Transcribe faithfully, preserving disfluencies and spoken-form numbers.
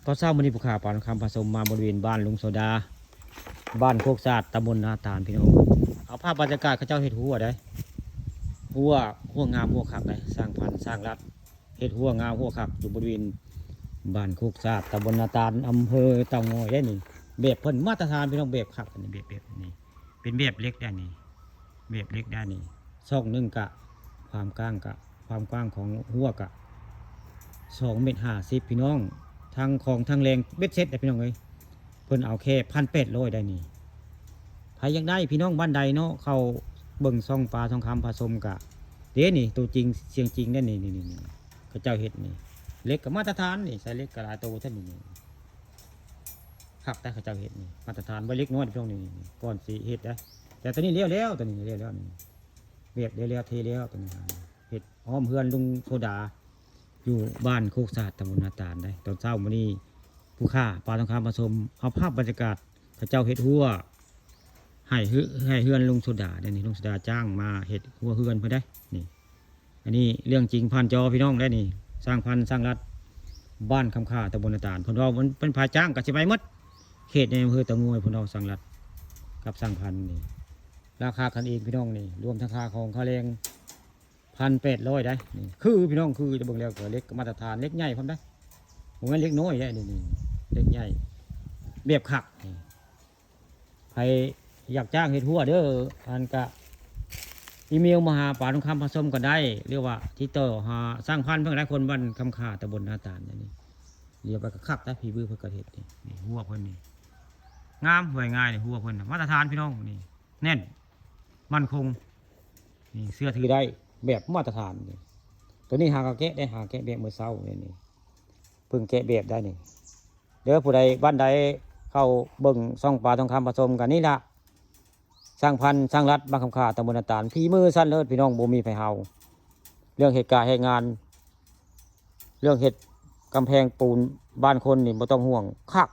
ตอนเช้ามื้อนี้ผู้ข่าวปานคำผสมมาบริเวณบ้านลุงโสดา บ้านโคกสะอาด ตำบลนาตาลพี่น้อง เอาภาพบรรยากาศเขาเจ้าเฮ็ดฮั้วได้ ฮั้ว ฮั้วงามฮั้วคักได้ สร้างพันธุ์สร้างรัฐ เฮ็ดฮั้วงามฮั้วคัก อยู่บริเวณบ้านโคกสะอาด ตำบลนาตาล อำเภอเต่างอยได้นี่ แบบเพิ่นมาตรฐานพี่น้อง แบบคัก อันนี้แบบ แบบนี้ เป็นแบบเหล็กได้นี่ แบบเหล็กได้นี่ ซอกหนึ่งกะ ความกว้างกะ ความกว้างของฮั้วกะ สองเมตรห้าสิบพี่น้อง ทั้งของทั้งแรงเบ็ดเสร็จได้พี่น้องเอ้ย เพิ่นเอาแค่พันแปดร้อยได้นี่ ใครอยากได้พี่น้องบ้านใดเนาะ เข้าเบิ่งช่องปานทองคำผสมกะ เด้นี่ ตัวจริงเสียงจริงได้นี่ นี่ นี่ นี่ เขาเจ้าเฮ็ดนี่ เหล็กกะมาตรฐานนี่ ใส่เหล็กกะหลายตัวท่านนี่ นี่ คักแต่เขาเจ้าเฮ็ดนี่ มาตรฐาน บ่เหล็กน้อยพี่น้องนี่ นี่ ก่อนสิเฮ็ดได้ แต่ตัวนี้แล้วแล้ว ตัวนี้แล้วแล้วนี่ แบบได้แล้วเทแล้วตัวนี้ เฮ็ดอ้อมเฮือนลุงโสดา อยู่บ้านโคกสะอาด ตำบลนาตาลได้ ตอนเช้ามื้อนี้ ผู้ข่าวปานทองคำผสม เอาภาพบรรยากาศเขาเจ้าเฮ็ดฮั้ว ให้เฮือ ให้เฮือนลุงโสดาได้นี่ ลุงโสดาจ้างมาเฮ็ดฮั้วเฮือนเพิ่นได้นี่ อันนี้เรื่องจริงผ่านจอพี่น้องได้นี่ สร้างพันธุ์สร้างรัฐ บ้านคำค่า ตำบลนาตาล เพิ่นว่ามันเป็นพายจ้างกะสิไปหมด เขตในอำเภอเต่างอย เพิ่นเอาสร้างรัฐกับสร้างพันธุ์นี่ ราคากันเองพี่น้องนี่ รวมทั้งค่าของค่าแรง พันแปดร้อยได้นี่ คือพี่น้อง คือจะเบิ่งแล้วกะเหล็กมาตรฐาน เหล็กใหญ่พร้อมได้ บ่แม่นเหล็กน้อยได้นี่ นี่ เหล็กใหญ่ แบบคักนี่ ใครอยากจ้างเฮ็ดฮั้วเด้อ อันกะอีเมลมาหาปานทองคำผสมก็ได้ หรือว่าติดต่อหาสร้างพันธุ์เพิ่นได้ คนบ้านคำค่า ตำบลนาตาลนี่ เดี๋ยวไปกะคักแต่ฝีมือเพิ่นกะเฮ็ดนี่ นี่ฮั้วเพิ่นนี่ งาม ว่าง่ายนี่ ฮั้วเพิ่นน่ะ มาตรฐานพี่น้องนี่ แน่น มั่นคง นี่ เชื่อถือได้ แบบมาตรฐานนี่ ตัวนี้หากะแกะได้ หาแกะแบบมื้อเช้านี่ นี่ เพิ่งแกะแบบได้นี่ เด้อ ผู้ใดบ้านใดเข้าเบิ่งช่องปานทองคำผสมกันนี่ล่ะ สร้างพันธุ์สร้างรัฐ บ้านคำค่า ตำบลนาตาล ฝีมือชั้นเลิศพี่น้อง บ่มีไผเฮา เรื่องเฮ็ดกาเฮ็ดงาน เรื่องเฮ็ดกำแพงปูนบ้านคนนี่บ่ต้องห่วง คัก